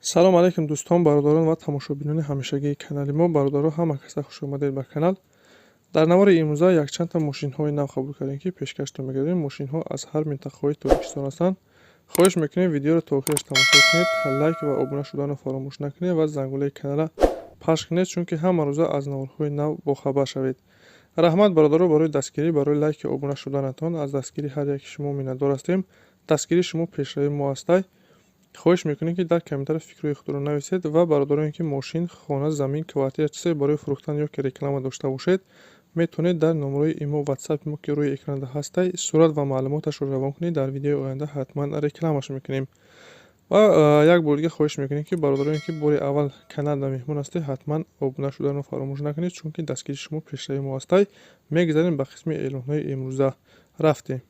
Салом алейкум, дӯстон, бародарон ва тамошобинони ҳамешагии канали мо. Бародаро, ҳама каса хуш омадед ба канал. Дар навори имрӯза якчандта мошинҳои нав қабул кардем, ки пешкаштон мегардем. Мошинҳо аз ҳар минтақаҳои Тоҷикистон ҳастанд. Хоҳиш мекунем, видеоро то охираш тамошо кунед, лайк ва обуна шуданро фаромӯш накунед ва зангулаи каналра пахш кунед, чунки ҳама рӯза аз наворҳои нав бохабар шавед. Раҳмат, бародаро, барои дастгирӣ, барои лайки обуна шуданатон. Аз дастгирии ҳар яки шумо миннатдор ҳастем. Дастгирии шумо пешравии мо ҳастай. Хоҳиш мекунем, ки дар комментария фикрҳои худро нависед ва бародароне, ки мошин, хона, замин, квартира, чизе барои фурӯхтан ё ки реклама дошта бошед, метавонед дар номерои имо, ватсапи мо, ки рӯи экранда ҳастай, сурат ва маълумоташро равон кунед. Дар видеои оянда ҳатман рекламаш мекунем. Ва як бор дига хоҳиш мекунем, ки бародароне, ки бори аввал каналда меҳмон ҳастед, ҳатман обуна шуданро фаромӯш накунед, чунки дастгирии шумо пешравии мо ҳастай. Мегузарем ба қисми эълонҳои имрӯза. Рафтем.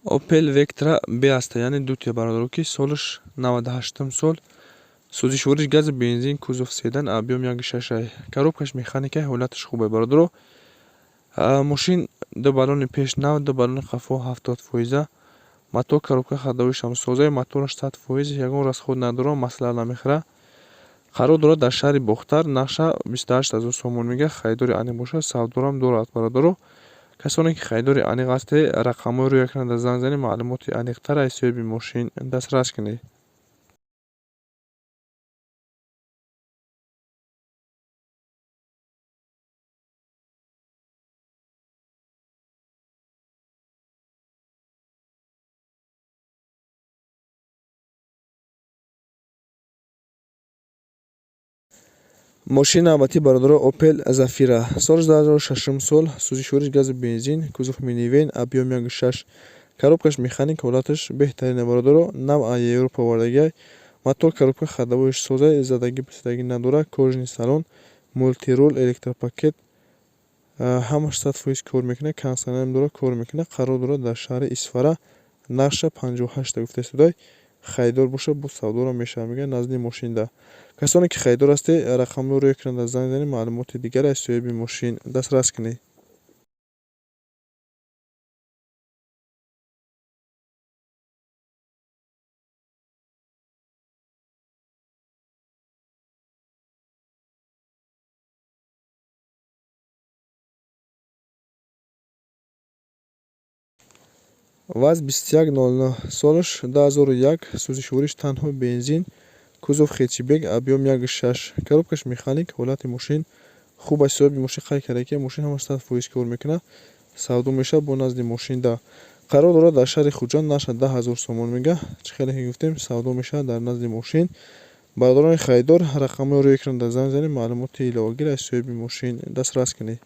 Opel Vectra B аста, яъне дутия, бародаро, ки солаш 98 сол, сӯзишвориш гази бензин, кузов седан, объём 1,6, коробкаш механика, ҳолаташ хубе, бародаро. Мошин ду баллони пеш нав, ду баллони қафо 70%, мотор, коробка, ходовойшам соза, мотораш 100%, ягон расход надора, масло намехӯра. Қарор дорад дар шаҳри Бохтар, нарха 28 000 сомон мега. Харидори аниқ бошад, савдорам дорад. Бародаро, касоне ки харидори аниқ ҳастед, рақамҳои рӯи экранда занг занед, маълумоти аниқтар аз соҳиби мошин дастрас кунед. Мошини навбатӣ, бародаро, Opel Zafira, соли 2006 сол, сӯзишвориш гази бензин, кузов минивэн, объём 1,6, коробкаш механик, ҳолаташ беҳтарине, бародаро, нав аз Европа овардагиай. Мотор, коробка, ходовойш соза, задагӣ писадагӣ надорад. Кожаный салон, мультируль, электропакет, ҳамаш 100% кор мекунад, кондитсионерам дорад, кор мекунад. Қарор дорад дар шаҳри Исфара, нархша 58-та гуфта истодай. Харидор бошад, боз савдорам мешавад, мегӯяд, назди мошинда. Касоне ки харидор ҳастед, рақамҳои рӯи экранда занг занед, маълумоти дигар аз соҳиби мошин дастрас кунед. ВАЗ 2109, солаш 2001, сӯзишвориш танҳо бензин, кузов хэтчбек, объём 1,6, коробкаш механик, ҳолати мошин хуб аст. Соҳиби мошин қайд карда, ки мошин ҳамаш 100% кор мекунад. Савдо мешавад бо назди мошинда. Қарор дорад дар шаҳри Хуҷанд, нарха 10 000 сомон мега. Чӣ хеле ки гуфтем, савдо мешавад дар назди мошин. Бародарони харидор, рақамҳои рӯи экранда занг занед, маълумоти иловагиро аз соҳиби мошин дастрас кунед.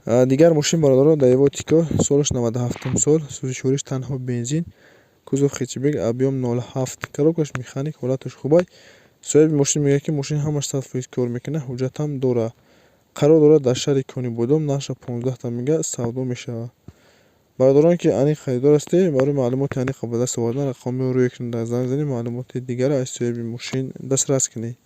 Дигар мошин, бародаро, Daewoo Tico, солаш 97 сол, сӯзишвориш танҳо бензин, кузов хэтчбек, объём 0,7, коробкаш механик, ҳолаташ хубай. Соҳиби мошин мегӯяд, ки мошин ҳамаш 100% кор мекунад, ҳуҷҷатам дорад. Қарор дорад дар шаҳри Конибодом, нархша 15-та мега, савдо мешавад. Бародароне ки аниқ харидор ҳастед, барои маълумоти аниқро ба даст овардан рақамҳои рӯи экранда занг занед, маълумоти дигарро аз соҳиби мошин дастрас кунед.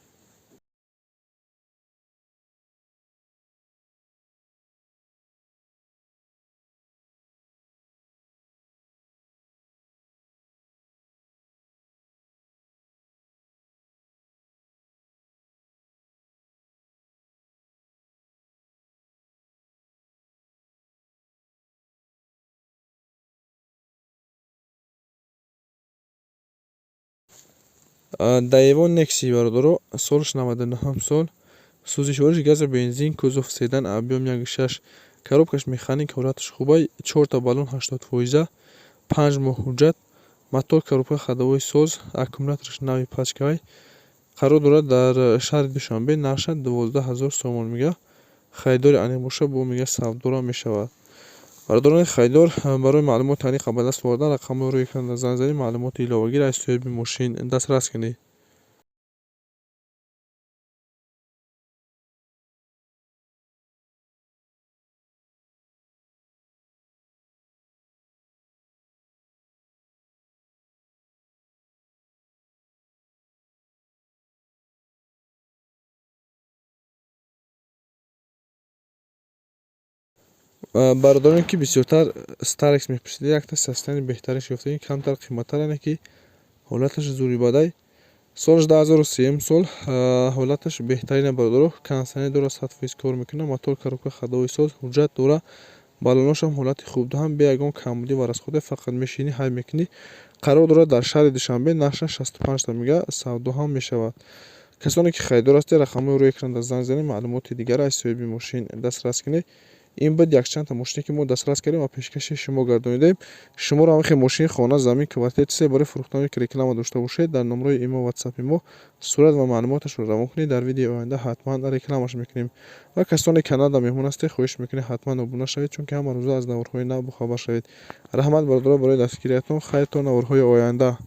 Daewoo Nexia, бародаро, солаш 99 сол, сӯзишвориш гази бензин, кузов седан, объём 1,6, коробкаш механик, ҳолаташ хубай, чорта баллон 80%, 5 моҳ ҳуҷҷат, мотор, коробка, ходовой соз, аккумулятораш нави пачкавай. Қарор дорад дар шаҳри Душанбе, нархша 12 000 сомон мега. Харидори аниқ бошад, бо мега, савдорам мешавад. Бародарони харидор, барои маълумоти аниқ ба даст овардан рақамҳои рӯи экран занг занед, маълумоти иловагиро аз соҳиби мошин дастрас кунед. Бародароне ки бисёртар Старекс мепурсида, якта состояние беҳтарин ёфтагӣ, камтар қиматтар, яъне ки ҳолаташ зури бадай. Солаш 2003 сол, ҳолаташ беҳтарина, бародаро. Кондитсионер дора, 100% кор мекунад, мотор, коробка ходовой соз, ҳуҷҷат дора, баллоношам ҳолати хуб даҳам, бе ягон камбудӣ ва расходе, фақат мешинӣ, ҳай мекунӣ. Қарор дорад дар шаҳри Душанбе, нархаш 65 мега, савдо ҳам мешавад. Касоне ки харидор ҳастед, рақамҳои рӯи экран занг занед, маълумоти дигарро аз соҳиби мошин дастрас кунед. Ин буд якчандта мошине, ки мо дастрас кардем ва пешкаши шумо гардонидем. Шуморо ҳам хел мошин, хона, замин, квартира, чизе барои фурӯхтан ки реклама дошта бошед, дар номерои имо, ватсапи мо сурат ва маълумоташро равон кунед. Дар видеои оянда ҳатман рекламаш мекунем. Ва касоне каналда меҳмон ҳастед, хоҳиш мекунем, ҳатман обуна шавед, чунки ҳама рӯза аз наворҳои нав бохабар шавед. Раҳмат, бародаро, барои дастгириятон. Хайр, то наворҳои оянда.